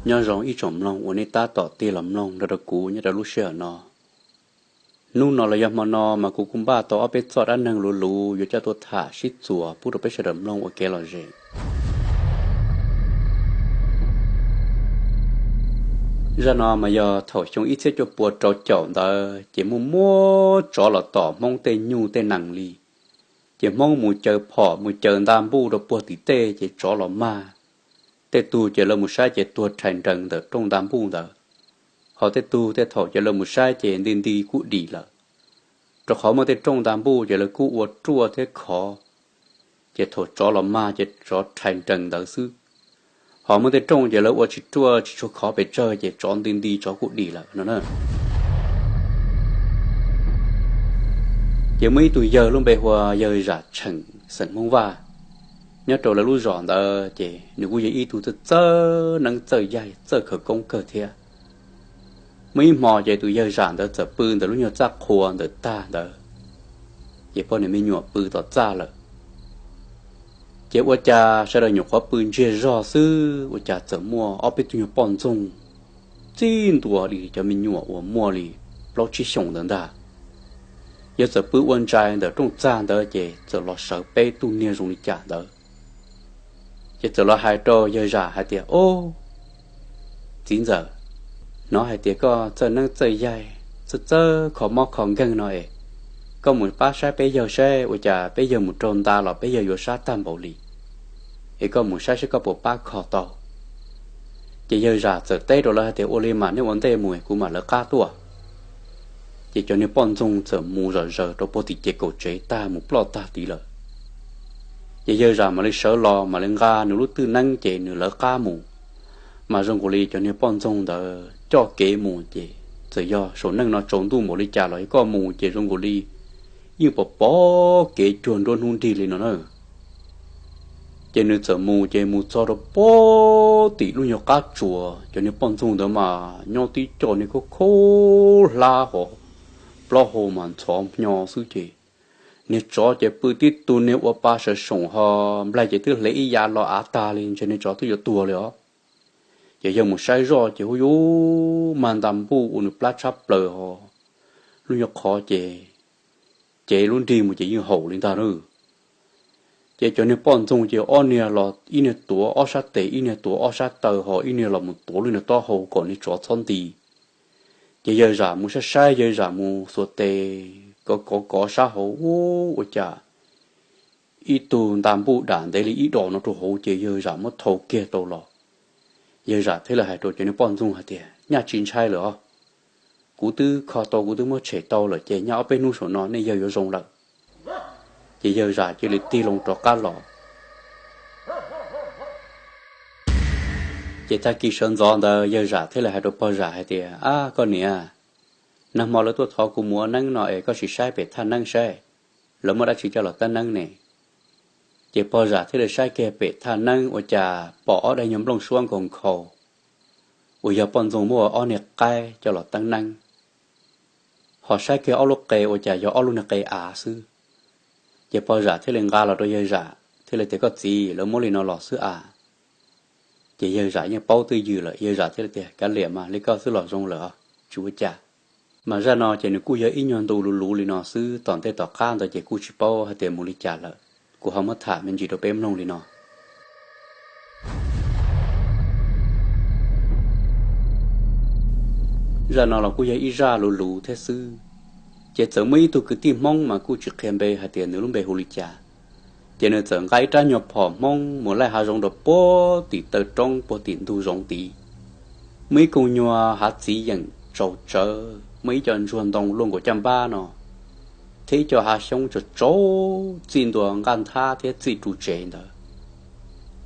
Nyob zoo ib tsoom mloog uas nej tab tom tig los mloog nrog rau kuv nyob rau lub sij hawm no. Hnub no los yog hmo no mas kuv kuj npaj tau ob peb txoj dab neeg luv luv yuav coj tuaj tham sib txuas pub rau peb sawv daws mloog ua kev lom zem. Zaj no mas yog thaum xyoo ib txhiab cuaj pua rau caum ntawd ces muaj muaj tsov los tom Hmoob tej nyuj tej nees li. Ces Hmoob mus caws phom mus caws nta npuj rau puag tim tej ces tsov los mag. Tej tug ces lawv mus saib ces tuag rhais nrees ntawm rooj nta npuj ntawd. Ho tej tug tej thaum ces lawv mus saib ces nti nti kuj dim lawm, rau qhov muaj tej rooj nta npuj ces lawv kuj ua ruaj thiab khov, ces thaum tsov los mag ces tsov rhais nrees ntawd xwb. Ho muaj tej rooj ces lawv ua tsis ruaj tsis tshua khov pes tsawg ces tsov nti nti tsov kuj dim lawm no na. Ces muaj ib tug yawg lub npe hu ua yawg Zam Tsheem xeem Hmoob Vaj. Nyob rau lawv lub zos ntawd ces nws kuj yog ib tug txawj txawj neeb txawj yaig txawj khawv koob kawg thiab. Muaj ib hmo ces tus yawg Zam ntawd txawm pw ntawm lub nyuag txaj qhua ntawm tag ntawd, ces poj niam me nyuam pw tom txaj lawm. Ces ua cas sawv daws nyuam qhuav pw ntsiag zog xwb ua cas txawm muaj ob peb tug nyuag poj ntxoog txij ntua li cov me nyuam uas muaj li plaub tsib xyoos ntawd ntag. Yawg txawm pw ua ntsais ntawm rooj txag ntawd ces txawm los sawv peb tug niag zoo li cas ntawd. Ces txawm los hais rau yawg Zam hais tias, Ob, txiv ntxawm, hnov hais tias koj txawj neeb txawj yaig txawj txawj kho mob kho nkeeg no es, koj mus pab saib peb yawg saib ua cas peb yawg mus raug nta los peb yawg yuav sab tag npaum li, es koj mus saib saib koj puas pab kho tau. Ces yawg Zam txawm teb rau lawv hais tias, Ua li mas nej ua ntej mus kuv mam lawv qab tuaj. Ces cov niag poj ntxoog txawm mus zom zaws rau puag tim ces kaum tsev tag mus ploj tag tid lawm. Ces yawg Zam mam li sawv los mam li nqa nws lub twj neeb ces nws lawv qab mus. Mas zoo nkaus li cov niag poj ntxoog ntawd coj kev mus ces txawm yog saum neej no tsaus ntuj npaum li cas los yog koj mus ces zoo nkaus li yeej pom pom kev cuag nruab hnub nrig li no na. Ces nws txawm mus ces mus txog rau puag tim lub nyuag qab tsuas, cov niag poj ntxoog ntawd mas nyob tib co niag khaub khaub hlab hos plaub hau mas ntxhov hnyo xwb ces niag tsov ces pw tib tug niag ua pa sawv soom ho nplaig ces twb hle ib yav los av tag li ntshe niag tsov twb yuav tuag li os. Ces yawg mus saib zoj ces hu yuv mag nta npuj ua nws plab tshab plaws ho lub nyuag qhov ces cev lub nrig mus ces yeej haum li ntag na. Ces cov niag poj ntxoog ces ob niag los ib niag tuav ob sab tes ib niag tuav ob sab taw ho ib niag los mus tuav lub niag taub hau kom niag tsov txhob nti. Ces yawg Zam mus saib saib yawg Zam mus xuas tes kov kov kov sab hauv ua cas ib tug nta npuj dam ntev li ib dos no rau hauv ces yawg Zam muab thau kiag tau los. Yawg Zam thiaj li hais rau cov niag poj ntxoog hais tias, Nyaj tsis ntshai lawm os, kuv twb kho tau kuv twb muab tshem tau lawm ces nyaj ob peb hnub saum no nej yawg yuav zoo lawm. Ces yawg Zam cia li tig loo rov qab los. Ces tag kis sawv ntxov ntawd yawg Zam thiaj li hais rau pog Zam hais tias, Ab koj niam, nag hmo lawv tuaj thov kuv mus ua neeb no es koj sim saib pem thaj neeb saib lawv muaj dab tsi coj los teeb neeb ne. Ces pog Zam thiaj li saib kiag pem thaj neeb ua cas pom ob daim nyuag nplooj suab nkaus nkhaus uas yog poj ntxoog muab ua ob niag qaib coj los teeb neeb, ho saib kiag ob lub qe ua cas yog ob lub niag qe av xwb. Ces pog Zam thiaj li nqa los rau yawg Zam thiaj li tias, Koj txiv, lawv muab li no los xwb as. Ces yawg Zam yeej paub twj ywm lawm, yawg Zam thiaj li tias, Kav liam mas, li koj xwb los zoo lawm, tsis ua cas. Mas zaj no ces nws kuj yog ib nyuag ntu luv luv li no xwb, tom ntej tom qab ntawd ces kuj tsis paub hais tias mus li cas lawm. Kuv ho muab tham me ntsis rau peb mloog li no. Zaj no los kuj yog ib zaj luv luv thiab xwb. Ces txawm muaj ib tug kwv tij Hmoob mas kuj tsis qhia npe hais tias nws lub npe hu li cas. Ces nws txawm nqa ib rab nyuag phom Hmoob mus laij hav zoov rau puag tim taw roob puag tim ntug zoov tid. Muaj ib koog nyuag hav txiv yeem tsaus tsawv, muaj ib co ntsuag ntoo luaj nkaus caj npab no, thiab ib co hav xyoob tsaus tsaus txij ntua nqaj nthab thiab txij ru tsev ntawd.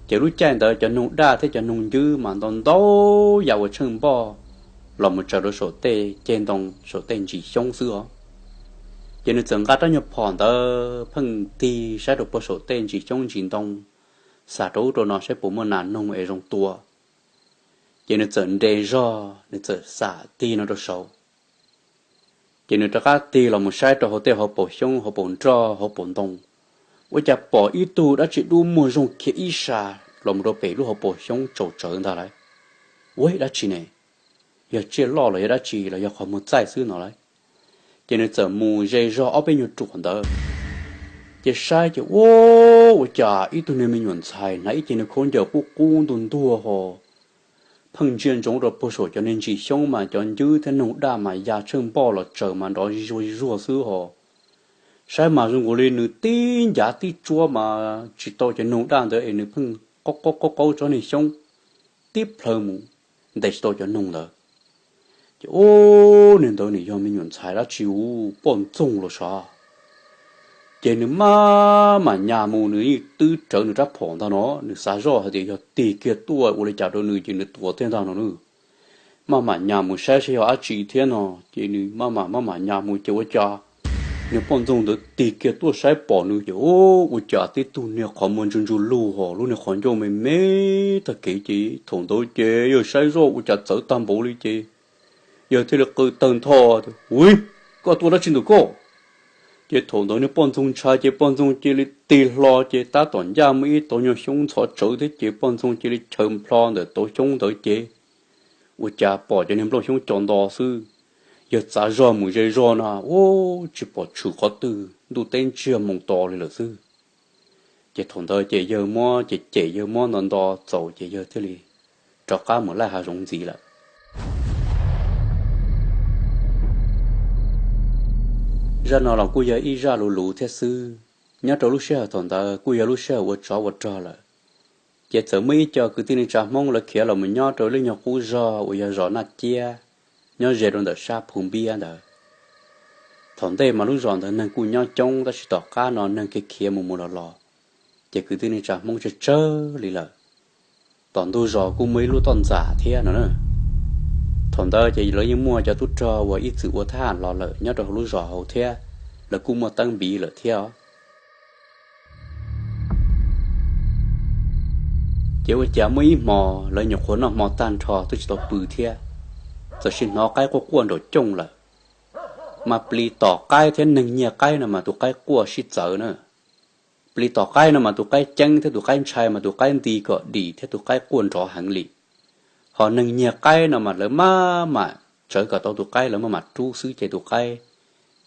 Ces lub caij ntawd cov noog daj thiab cov noog ncwb mas ntau ntau yam uas tsheej npoj los mus tsaws rau saum tej ceg ntoo saum tej ntsis xyoob xwb os. Ces nws txawm nqa rab nyuag phom ntawd pheej tig saib rau puag saum tej ntsis xyoob ntsis ntoo, xam rau ub rau no saib puas muaj nas noog es zoo tua. Ces nws txawm nres zog, nws txawm xam tig no rau saud. Ces nws rov qab tig los mus saib rau hauv tej hauv paus xyoob hauv paus nroj hauv paus ntoo, ua cas pom ib tug dab tsi dub muag zoog khiav ib sas los mus rau pem lub hauv paus xyoob tsaus tsawv ntag lauj. Ua dab tsi ne? Yog tsiaj loj los yog dab tsi los yog qhov muag txaij xwb no lauj. Ces nws txawm mus ze zog ob peb nyuag ruam ntawd, ces saib ces ua, ua cas ib tug niag me nyuam ntxhais hnav ib ce niag khaub ncaws qub qub ntuag ntuag ho, pheej ntsia ntsoov rau puag saum cov niag ntsis xyoob mas cov ncwb thiab noog daj mas ya tsheej npoj los tsaws mas nrov zuag zuag xwb ho. Saib mas zoo nkaus li nws tib ncav tib tsuab mas tsis tau cov noog daj ntawd es nws pheej qaub qaub qaub tsob niag xyoob tib plhaw mus ntes tsis tau cov noog ntawd. Ces ub, niag ntawd nws yog me nyuam ntxhais dab tsi ua poj ntxoog los sav. Ces nws maj mam nyas mus, nws yeej twb rawv nws rab phom ntag no, nws xav zoj hais tias yog tig kiag tuaj ua li cas rau nws ces nws tuav tiag ntag no nws. Maj mam nyas mus saib saib yog dab tsi thiab no, ces nws maj mam maj mam nyas mus ces ua cas niag poj ntxoog ntawd tig kiag tuaj saib pom nws ces ub, ua cas tib tug niag qhov muag ntsuj ntsuj lug ho lub niag qhov ncauj me me tag kev ces thaum ntawd ces yawg saib zoj ua cas txawv tag npaum li ces yawg thiaj li qw tawg ntho, Ui, koj tua dab tsi ntawm koj? Ces thaum ntawd niag poj ntxoog ntshai ces poj ntxoog cia li tig hlo ces tab tom ncaj muaj ib tauv nyuag xyoob ntxhov tsawv thiab ces poj ntxoog cia li chaws nplho ntawm tauv xyoob ntawd ces ua cas pom cov niag nplooj xyoob co nto xwb. Yawg txav zog mus ze zog na, ub, tsis pom tshwm qhov twg, ntuj teb ntsiag moo to li lawm xwb. Ces thaum ntawd ces yawg muab ces cem yawg muab nto nto txaus ces yawg thiaj li rov qab mus laij hav zoov ntxiv lawm. Zaj no los kuj yog ib zaj luv luv thiab xwb. Nyob rau lub sij hawm thaum ntawd kuj yog lub sij hawm ua tsov ua rog lawm, ces txawm muaj ib co kwv tij neej tsa Hmoob lawv khiav los mus nyob rau lub nyuag qub zog uas yog zos Naj Ciab, nyob ze rau ntawm sab Phu Npiab ntawd. Thaum ntej mas lub zos ntawd neeg kuj nyob coob tab sis tom qab no neeg khiav khiav mus mus los los, ces kwv tij neej tsa Hmoob tsawg tsawg li lawm. Tom ntug zos kuj muaj ib lub toj ntxas thiab no. Thaum ntawd ces lawv yeej muaj cov tub rog uas ib txwm ua thab ham los lawm nyob rau hauv lub zos hauv thiab, lawv kuj muaj teeb npiv lawm thiab. Ces ua cas muaj ib hmo lawv nyuam qhuav noj hmo tag nrho twb tsis tau pw thiab, txawm sim hnov qaib quaj quaj nraum cooj lawm. Mas plis tom qaib thiab neeg nyiag qaib no mas tus qaib quaj sib txawv na. Plis tom qaib no mas tus qaib ceeb thiab tus qaib ntshai mas tus qaib nti kom dim thiab tus qaib quaj nrov heev li. Ho neeg nyiag qaib no mas lawv maj mam tsawv kom tau tus qaib, lawv maj mam rub xwb ces tus qaib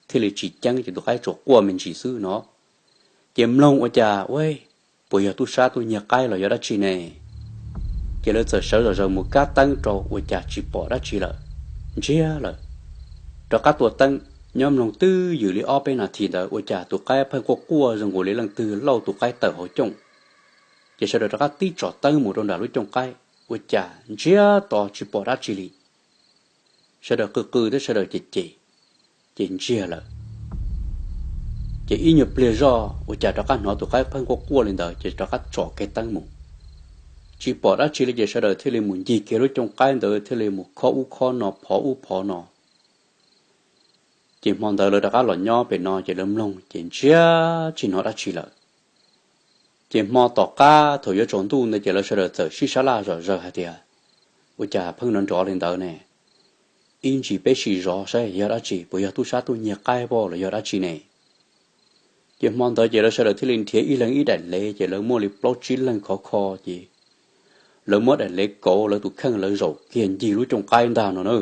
thiaj li tsis ceeb ces tus qaib tsuas quaj me ntsis xwb no. Ces mloog ua cas ua, puas yog tub sab tuaj nyiag qaib los yog dab tsi ne? Ces lawv txawm sawv zom zaws mus kab teeb rau ua cas tsis pom dab tsi lawm, ntsiag lawm. Rov qab tua teeb, nyob mloog twb ywm li ob peb nas this ntawd ua cas tus qaib pheej quaj quaj zoo nkaus li leej twg lauj tus qaib tawm hauv cooj. Ces sawv daws rov qab tib tsom teeb mus rau nram lub cooj qaib ua cas ntsiag to tsis pom dab tsi li. Sawv daws qw qw thiab sawv daws cem cem, ces ntsiag lawm. Ces ib nyuag pliag zoj ua cas rov qab hnov tus qaib pheej quaj quaj li ntawd ces rov qab tsom kiag teeb mus. Tsis pom dab tsi li ces sawv daws thiaj li mus ncig kiag lub cooj qaib ntawd thiaj li mus khob ub khob no phov ub phov no. Ces hmo ntawd lawv rov qab los nyob pem no ces lawv mloog ces ntsiag tsis hnov dab tsi lawm. Ces hmo tom qab thaum yuav tsaus ntuj ntawd ces lawv sawv daws txawm sib sab laj zom zaws hais tias, ua cas pheej nrov nrov li ntawd ne? Ib ntsis peb sim zov saib yog dab tsi, puas yog tub sab tuaj nyiag qaib pab los yog dab tsi ne? Ces hmo ntawd ces lawv sawv daws thiaj li nrhiav ib leeg ib daim lev ces lawv muaj li plaub tsib leeg khov kho ces lawv muab daim lev kauv lawv tus kheej lawv zaum kiag ncig lub cooj qaib ntag no na.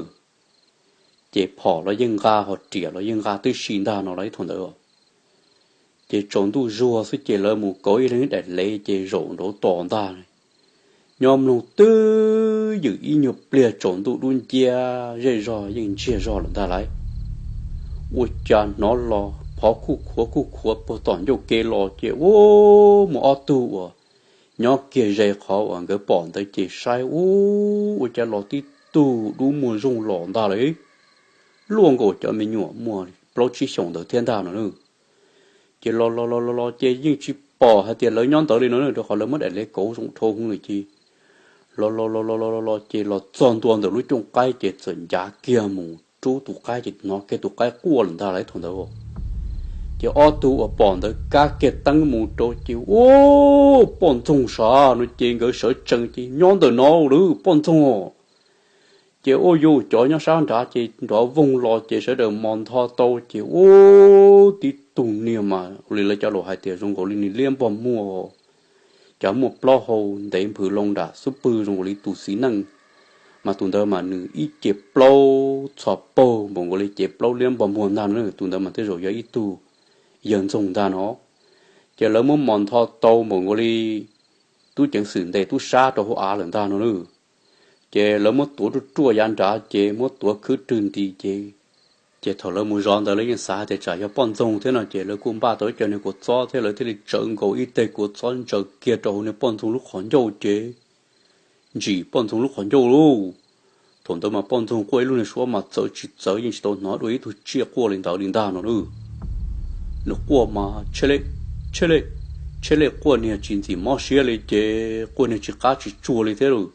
Ces phom los yeej nqa ho riam los yeej nqa tib si ntag no los ib thaum ntawd. Ces tsaus ntuj zuag xwb ces lawv mus kauv ib leeg ib daim lev ces zaum nraud tos ntag. Nyob mloog twb ywm ib nyuag pliag tsaus ntuj dub nciab zej zog yeej ntsiag zog lawm ntag lauj. Ua cas hnov los phov khuj khuav khuj khuav puag tom ncauj ke los ces ua muaj ob tug uas nyob kiag ze qhov uas nkawd pom ntawd ces saib ua cas los tib tug dub muag zooj los ntag lauj. Luaj nkaus cov me nyuam muaj plaub tsib xyoos ntawd thiab ntag no. Ces los los los los los ces yeej tsis pom hais tias lawv nyob ntawd li no rau qhov lawv muab daim lev kauv zoo dhau hwv lawm ces los los los los los los ces los txog ntua ntawm lub cooj qaib ces txawm ncav kiag mus rub tus qaib ces hnov kiag tus qaib quaj lawm ntag lauj thaum ntawd. Ces ob tug uas pom ntawd kab kiag teeb mus rau ces ua poj ntxoog sav no ces nkawd sawv tsees ces nyob ntawm no lawm poj ntxoog. Ces ua yuv cov nyob sab nrad ces nrov voog los ces sawv daws mos ntho tau ces ua tib tug niag mas ua li lawv cov laus hais tias zoo nkaus li niag liab npog muag, cov muaj plaub hau ntev nphwv loo nram xub pwg zoo nkaus li tus txiv neej Mas tus ntawd mas nws ib ce plaub txhos paug npaum nkaus li cev plaub liab npog muag ntag no. Tus ntawd mas tej zaum yog ib tug yawg ntxoog ntag no. Ces lawv muab mos ntho tau npaum nkaus li tub ceev xwm ntes tub sab rau hauv av lawm ntag no lauj. Ces lawv muab tuav ruaj ruaj yav nrad ces muab tuav khwb rwg nti ces, ces thaum lawv mus zov ntawd lawv yeej xav tias tsam yog poj ntxoog thiab no ces lawv kuj npaj tau ib co niag kua txob thiab lawv thiaj li tsawv nkaus ib teg kua txob ntsaws kiag rau hauv niag poj ntxoog lub qhov ncauj ces ntsim poj ntxoog lub qhov ncauj lauj. Thaum ntawd mas poj ntxoog quaj ib lub niag suab mas txawv tsis txawv yeej tsis tau hnov dua ib tug tsiaj quaj li ntawd li ntag no lauj. Nws quaj mas tsheb lej, tsheb lej, tsheb lej quaj niag tsis ntxim mob siab li ces quaj niag tsis qab tsis tsuag li thiab lauj.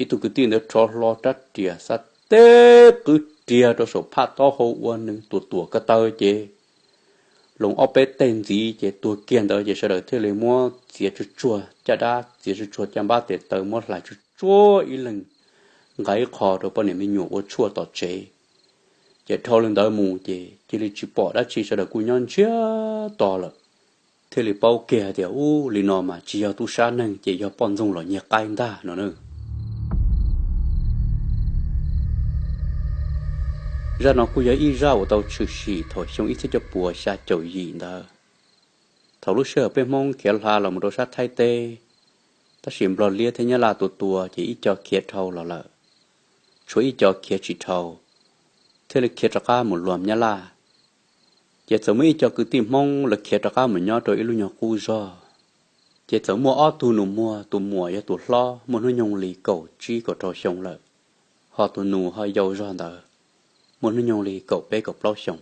Ib tug kwv tij ntawd rho hlo rab riam xav teb qwb riag rau saum phaj taub hau ua nws tuam tuam ko taw ces loos ob peb teg ntxiv ces tuag kiag ntawd ces sawv daws thiaj li muab txiav tsuag tsuag caj dab, txiav tsuag tsuag caj npab tes taw muab hlais tsuag tsuag ib leeg nqa ib qho rau poj niam me nyuam ua tshuaj tom tsev. Ces dhau li ntawd mus ces cia li tsis pom dab tsi, sawv daws kuj nyob ntsiag to lawm. Thiaj li paub kiag tias ub, li no mas tsis yog tub sab neeg ces yog poj ntxoog los nyiag qaib ntag no na. Zaj no kuj yog ib zaj uas tau tshwm sim thaum xyoo ib txhiab cuaj puas xya caum yim ntawd. Thaum lub sij hawm peb Hmoob khiav hla los mus rau sab Thaib teb, tab sis Nplog liab thiab Nyab Laj tua tua ces ib co khiav dhau los lawm, tshuav ib co khiav tsis dhau, thiaj li khiav rov qab mus luag Nyab Laj. Ces txawm muaj ib co kwv tij Hmoob lawv khiav rov qab mus nyob rau ib lub nyuag qub zog. Ces txawm muaj ob tug nus muag, tus muam yog tus hlob muaj hnub nyoog li kaum tsib kaum rau xyoo lawm, ho tus nus ho yau zog ntawd, muaj hnub nyoog li kaum peb kaum plaub xyoo.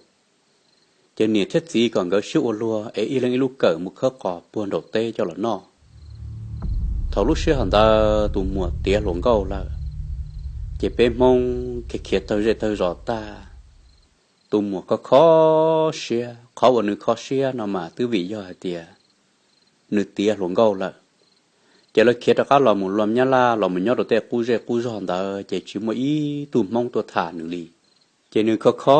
Ces niam thiab txiv kom nkawd sib ua luag es ib leeg ib lub kawm mus khawb qos puag nraum teb coj los noj. Thaum lub sij hawm ntawd tus muam tiav hluas nkauj lawm, ces peb Hmoob khiav khiav tawg zej tawg zos tag, tus muam kho kho siab. Qhov uas nws kho siab no mas twb vim yog hais tias nws tiav hluas nkauj lawm. Ces lawv khiav rov qab los mus luag Nyab Laj los mus nyob rau tej qub zej qub zog ntawd ces tsis muaj ib tug Hmoob tuaj tham nws li. Ces nws kho kho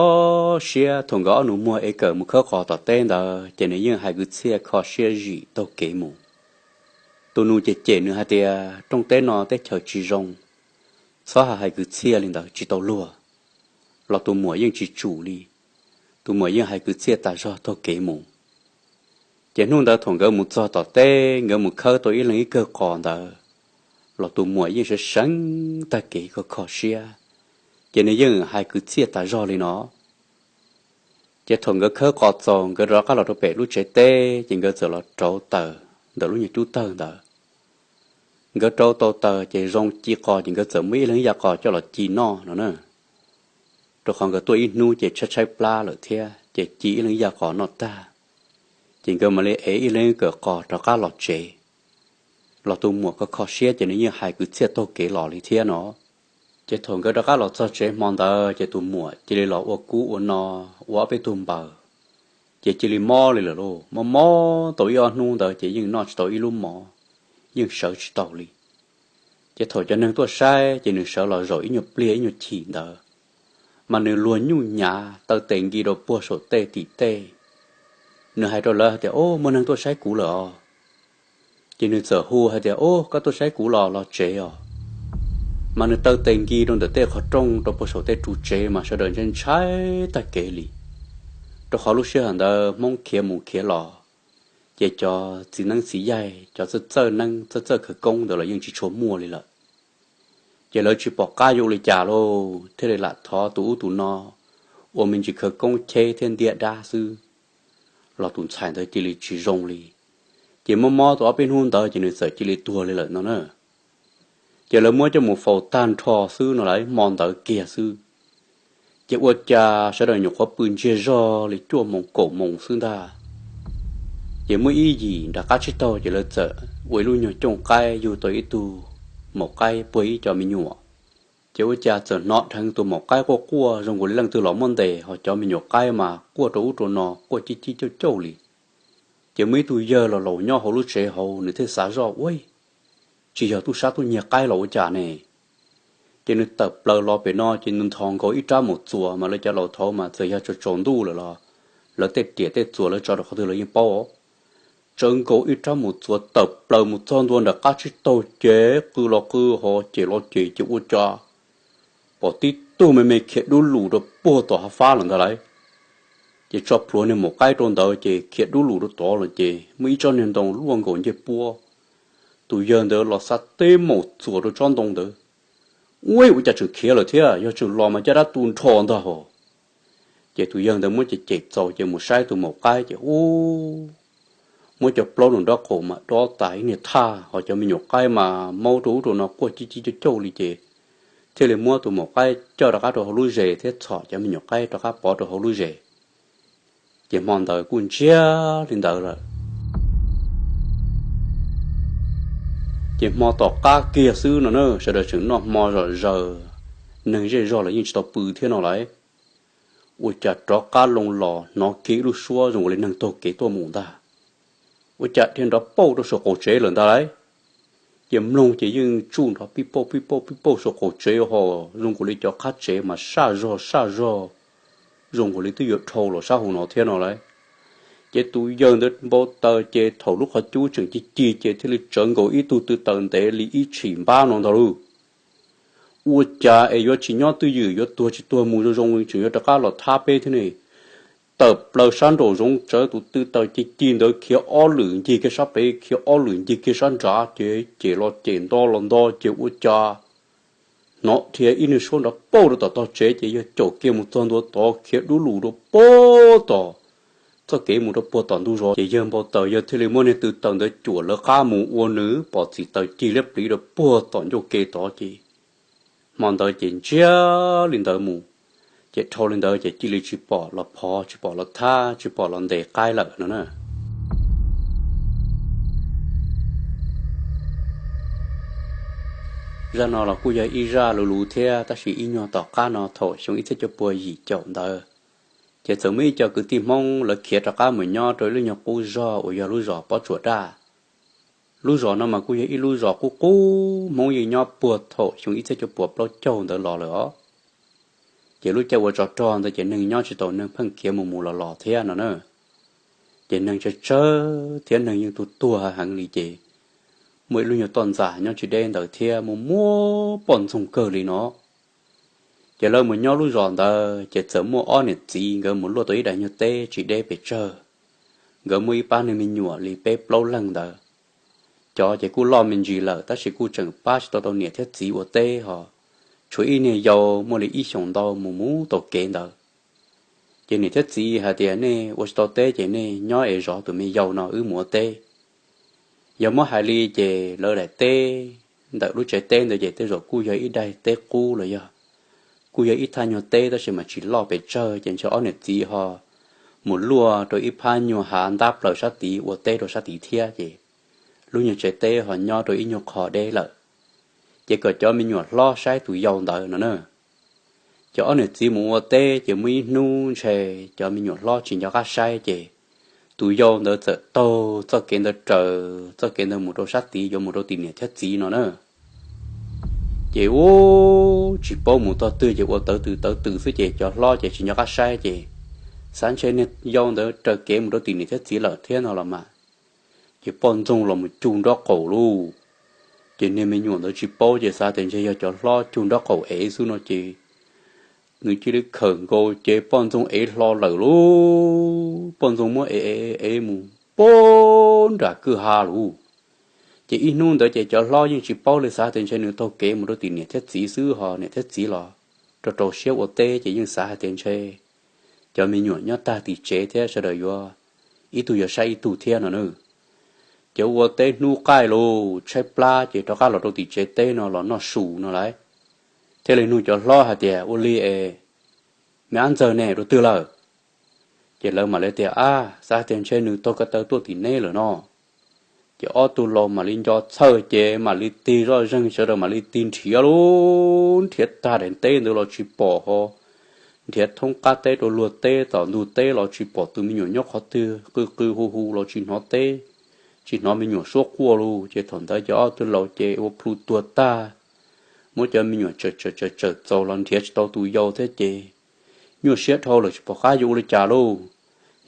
siab, thaum nkawd ob nus muag es kawm mus khawb qos tom teb ntawd ces nws yeej hais kwv txhiaj kho siab zim taug kev mus. Tus nus cem cem nws hais tias rooj teb no teb chaws tsis zoo, txhob hais hais kwv txhiaj li ntawd tsis tau luag, los tus muam yeej tsis tsum li. Tus muam yeej hais kwv txhiaj tas zog taug kev mus. Ces hnub ntawd thaum nkawd mus txog tom teb, nkawd mus khawb tau ib leeg ib kawg qos ntawd, los tus muam yeej seev seev tag kev kho kho siab, ces nws yeej hais kwv txhiaj tas zog li no. Ces thaum nkawd khawb qos txaus nkawd rov qab los rau pem lub tsev teb ces nkawd txawm los rauv taws ntawm lub nyuag cub tawg ntawd. Nkawd rauv tau taws ces zoo ci qos ces nkawd txawm muab ib leeg ib yam qos coj los ci noj no na. Rau qhov nkawd tuaj ib hnub ces tshaib tshaib plab lawm thiab ces ci ib leeg ib yam qos noj tag, ces nkawd mam li ev ib leeg kawm qos rov qab los tsev. Los tus muam kho kho siab ces nws yeej hais kwv txhiaj taug kev los li thiab no. Ces thaum nkawd rov qab los txog tsev hmo ntawd ces tus muam cia li los ua kub ua no, ua ob peb tug npaws, ces cia li mob li lawm lauj. Mob mob tau ib ob hnub ntawd ces yeej noj tsis tau ib lub mov, yeej sawv tsis tau li. Ces thaum cov neeg tuaj saib ces nws sawv los zaum ib nyuag pliag ib nyuag chim ntawd, mas nws luag nyuj nyav taw tes nki rau puag saum tej tim tej. Nws hais rau lawv hais tias, Au, muaj neeg tuaj saib kuv lawm os. Ces nws txawm hu hais tias, Au, koj tuaj saib kuv los los tsev os. Mas nws taw tes nki rau ntawm tej qhov rooj rau puag saum tej ru tsev mas sawv daws ntshai ntshai tag kev li. Rau qhov lub sij hawm ntawd Hmoob khiav mus khiav los, ces cov txiv neeb txiv yaig, cov txawj txawj neeb txawj txawj khawv koob ntawd los yeej tsis tshua muaj li lawm. Ces lawv tsis pom qab yuav ua li cas lauj, thiaj li lam thov tus ub tus no ua me ntsis khawv koob cheb thiab ntiab dab xwb, los tus ntxhais ntawd cia li tsis zoo li. Ces mob mob tau ob peb hnub ntawd ces nws txawm cia li tuag li lawm no na. Ces lawv muab coj mus faus tag nrho xwb no lawv hmo ntawd kiag xwb. Ces ua cas sawv daws nyuam qhuav pw ntsiag zog li cuaj moos kaum moos xwb ntag, ces muaj ib yim nram qab tsib taug ces lawv txawm ua ib lub nyuag cooj qaib yug tau ib tug maum qaib puag ib co me nyuam. Ces ua cas txawm hnov dheev tus maum qaib quaj quaj zoo nkaus li leej twg los muab ntes, ho cov me nyuam qaib mas quaj rau ub rau no quaj cib cib cauj cauj li. Ces muaj ib tug yawg los laus nyob hauv lub tsev hauv, nws thiaj xav zoj ua, Tsis yog tub sab tuaj nyiag qaib los ua cas ne? Ces nws tawm plaws los pem no ces nws nthos nkaus ib rab mus txuas, mas lawv cov laus thaud mas txawm yog tsaus tsaus ntuj lawm los lawv tej riam tej txuas lawv tso rau qhov twg lawv yeej paub. Tsawv nkaus ib rab mus txuas tawm plaws mus txog ntua nram qab tsib taug ces qw los qw ho ces los ces ces ua cas pom tib tug me me khiav dub lus rau puag tom hav fab lawm ntag lauj. Ces tso plhuav niag maum qaib rau ntawd ces khiav dub lus rau tod lawm ces muaj ib tsob niag ntoo luaj nkaus ncej puab. Tus yawg ntawd los xa teb maum txuas rau tsob ntoo ntawd. Ua, ua cas tseem khiav lawm thiab, yog tseem los mas caj dab tu nrho ntag hos. Ces tus yawg ntawd muab cem cem txaus ces mus saib tus maum qaib ces ub, muab cov plaub nraub qaum mas dob tas ib niag thaj, ho cov me nyuam qaib mas maub rau ub rau no quaj cib cib cauj cauj li ces thiaj li muab tus maum qaib coj rov qab rau hauv lub zes thiab txhom cov me nyuam qaib rov qab pov rau hauv lub zes. Ces hmo ntawd kuj ntsiag li ntawd lawm. Ces hmo tom qab kiag xwb no na, sawv daws tseem noj hmo zom zaws, neeg zej zog los yeej tsis tau pw thiab no lauj. Ua cas rov qab loo los hnov kiag ib lub suab zoo li neeg taug kev tuaj mus ntag. Ua cas dhia nrov pauj rau saum qaum tsev lawm ntag lauj. Ces mloog ces yeej tsuj nrov pij pauj pij pauj pij pauj saum qaum tsev ho, zoo nkaus li cov qab tsev mas saj zog saj zog, zoo nkaus li twb yuav dhau los sab hauv no thiab no lauj. Ces tus yawg ntawd npau taws ces thaum lub qhov cub tseem cig cig ces thiaj li tsawv nkaus ib tug tw taws ntev li ib tshim npab no ntag lauj. Ua cas es yuav tsis nyob twj ywm, yuav tuag tsis tuag mus zoo zoo tseem yuav rov qab los thab peb thiab ne. Tawm plaws sab nraum zoov tsawv tus tw taws cig cig ntawd khiav ob lwm ncig kiag sab pem, khiav ob lwm ncig kiag sab nrad ces cem los cem nto los nto ces ua cas hnov dhia ib niag suab nrov pauj rau tom tog tsev ces yawg caum kiag mus txog ntua tod khiav dub lus rau puag tom txoj kev mus rau puag tom ntug zos ces yawg npau taws yawg thiaj li muab niag tw taws ntawd cuam lawv qab mus ua nws pom txim taws cig liab pliv rau puag tom ncauj ke tod ces hmo ntawd ces ntsiag li ntawd mus, ces dhau li ntawd ces cia li tsis pom los phov, tsis pom los thab, tsis pom los ntes qaib lawm no na. Zaj no los kuj yog ib zaj luv luv thiab, tab sis ib nyuag tom qab no thaum xyoo ib txhiab cuaj puas yim caum ntawd, ces txawm muaj ib co kwv tij Hmoob lawv khiav rov qab mus nyob rau ib lub nyuag qub zog uas yog lub zos Pob Tsuas Daj. Lub zos no mas kuj yog ib lub zos qub qub Hmoob yeej nyob puag thaum xyoo ib txhiab cuaj puas plaub caug ntawd los lawm os. Ces lub caij ua tsov rog ntawd ces neeg nyob tsis tau, neeg pheej khiav mus mus los los thiab no na. Ces neeg tsawg tsawg thiab neeg yeej tuag tuag heev li ces muaj ib lub nyuag toj ntxas nyob tsis deb ntawd thiab muaj muaj poj ntxoog kawg li no. Ces lawv mus nyob lub zos ntawd ces txawm muaj ob niam txiv nkawd mus luaj tau ib daim nyuag teb tsis deb pes tsawg. Nkawd muaj ib pab neeg me nyuam li peb plaub leeg ntawd. Cov ces kuj loj me ntsis lawm tab sis kuj tseem pab tsis tau tau niam thiab txiv ua teb ho, tshuav ib niag yau muaj li ib xyoos ntau mus mus tau kev ntawd. Ces niam thiab txiv hais tias, nej ua tsis tau teb ces nej nyob es zov tus me yau no wb mus ua teb. Yog muab hais li ces lawv daim teb ntawm lub tsev teb ntawd ces tej zaum kuj yog ib daim teb qub los yog kuj yog ib thaj nyuag teb tab sis mas tsis loj pes tsawg ces ntshe ob niam txiv ho mus luaj rau ib phab nyuag hav ntab plaws sab tid ua teb rau sab tid thiab ces lub nyuag tsev teb ho nyob rau ib nyuag qho deb lawm. Ces kom cov me nyuam hlob saib tus yau ntawd no na. Ces ob niam txiv mus ua teb ces muaj ib hnub ntshe cov me nyuam hlob tsis nco qab saib ces tus yau ntawd txawm taug txoj kev ntawd raws txoj kev ntawd mus rau sab tid yuav mus rau tim niam thiab txiv no na. Ces ub tsis paub mus tog twg ces ua tawv twm tawv twm xwb ces cov hlob ces tsis nco qab saib ces xav ntshe niag yau ntawd raws kev mus rau tim niam thiab txiv lawm thiab no los mas. Ces poj ntxoog los mus cug nraub qaum lauj. Ces niag me nyuam ntawd tsis paub ces xav tias ntshe yog cov hlob cug nraub qaum ev xwb no ces nws cia li khawm nkaus ces poj ntxoog ev hlo lawm lauj. Poj ntxoog muab ev ev ev mus pag nram kwj ha lauj. Ces ib hnub ntawd ces cov hlob yeej tsis paub li, xav tias ntshe nws taug kev mus rau tim niam thiab txiv xwb ho niam thiab txiv los rau rau siab ua teb ces yeej xav hais tias ntshe cov me nyuam nyob tag tim tsev thiab sawv daws yuav ib tug yuav saib ib tug thiab no na. Ces ua teb hnub qaij lauj tshaib plab ces rov qab los rau tim tsev teb no los noj su no lauj. Thiaj li nug cov hlob hais tias, ua li es me ab ntxawg ne dua twg lawm? Ces lawv mam li tias, ab, xav tias ntshe nws taug ko taw tuaj tim neb lawm no. Ces ob tug laus mam li nco txhawj ces mam li tig zoj zeeg sawv daws mam li tig nrhiav lauj, nrhiav tag daim teb ntawd los tsis pom ho, nrhiav thoob qab teb rau luag teb tom ntug teb los tsis pom tus me nyuam nyob qhov twg, qw qw hu hu los tsis hnov teb, tsis hnov me nyuam suab quaj lauj. Ces thaum ntawd ces ob tug laus ces ua plhu tuag tag, muab cov me nyuam tsawm tsawm tsawm txaus los nrhiav tsis tau tus yau thiab ces nyuaj siab dhau lawm tsis pom qab yuav ua li cas lauj.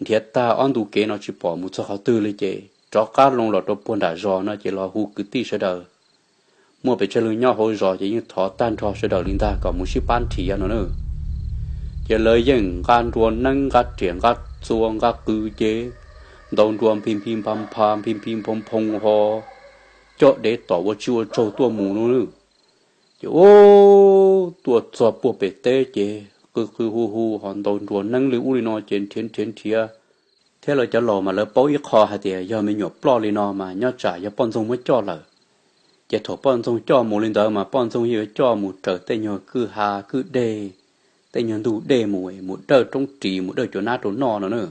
Nrhiav tag ob ntu kev no tsis pom mus txog qhov twg li ces rov qab loo los rau puag nram zos no ces los hu kwv tij sawv daws muaj pes tsawg leej nyob hauv zos ces yeej thov tag nrho sawv daws li ntag kom mus sib pab nrhiav no na. Ces lawv yeej nqa nruas neeb, nqa riam, nqa txuas, nqa qws ces ntaus nruas nphi nphi npha npha nphi nphi nphoo nphoo ho coj dev tom ua tsiaj ua tsaug tuaj mus no na. Ces ub, tuaj txog puag pem teb ces qw qw hu hu ho ntaus nruas neeb li ub li no ces nrhiav nrhiav nrhiav, thiab lawv cov laus mas lawv paub ib qho hais tias yog me nyuam ploj li no mas nyob tsam yog poj ntxoog muab coj lawm. Ces thaum poj ntxoog coj mus li ntawd mas poj ntxoog yeej yuav coj mus raws tej nyuag kwj ha kwj deg, tej nyuag ntug dej mus, mus dawj roob ris mus dawj cuav nab rau noj no na.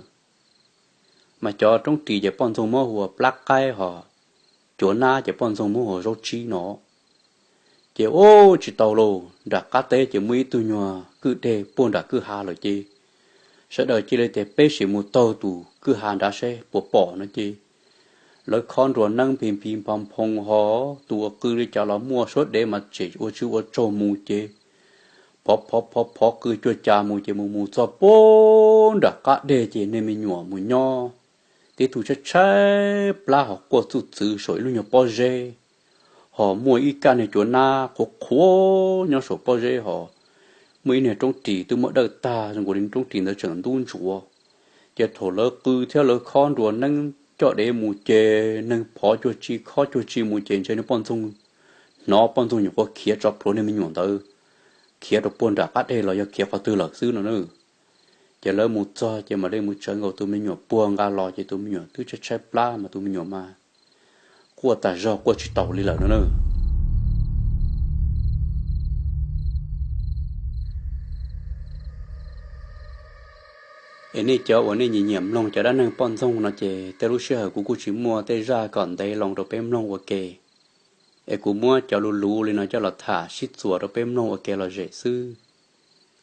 Mas cov roob ris ces poj ntxoog muab hu ua plab qaib ho cuav nab ces poj ntxoog muab hu ua zaub tsib no. Ces ub, tsis tau lauj, nram qab teb ces muaj ib tug nyuag kwj deg puag nram kwj ha lawm ces sawv daws cia li tias peb sim mus taug tus kwj ha nrad seb puas pom no ces lawv khob nruas neeb nphi nphi npha nphoo ho, tus uas qw li cas los muaj, suab dev mas tseem ua tsiaj ua tsaug mus ces phov phov phov phov qw cuag cas mus ces mus mus txog puag nram qab deg ces niag me nyuam mus nyob tib tug tshaib tshaib plab ho quaj txuj txwv saum ib lub nyuag pob zeb, ho muaj ib kaj niag cuav nab qhuav qhuav nyob saum pob zeb ho muaj ib niag roob ris twb muab dawj tag zoo nkaus li roob ris ntawd tseem ntub ntsuav. Ces thaum lawv qw thiab lawv khob nruas neeb coj dev mus ces neeg phov cuag tsi khob cuag tsi mus ces ntshe niag poj ntxoog hnov poj ntxoog nyuam qhuav khiav tso plhuav niag me nyuam ntawd, khiav rau puag nram qab deg los yog khiav qhov twg lawm xwb no na. Ces lawv mus txog ces mam li mus tsawv nkaus tus me nyuam puag nqa los ces tus me nyuam twb tshaib tshaib plab mas tus me nyuam mas quaj tas zog quaj tsis taus li lawm no na. Es nej cov uas nej nyiam nyiam mloog cov dab neeg poj ntxoog no ces tej lub sij hawm kuv kuj tsis muaj tej zaj kom ntev loo rau peb mloog ua ke, es kuv muab cov luv luv li no coj los tham sib txuas rau peb mloog ua kev lom zem xwb.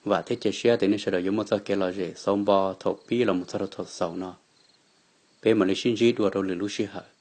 Vam thiab cia siab tias nej sawv daws yuav muaj txoj kev lom zem xauv npo thaum pib los mus txog rau thaum xaus no. Peb mam li sib ntsib dua rau lwm lub sij hawm.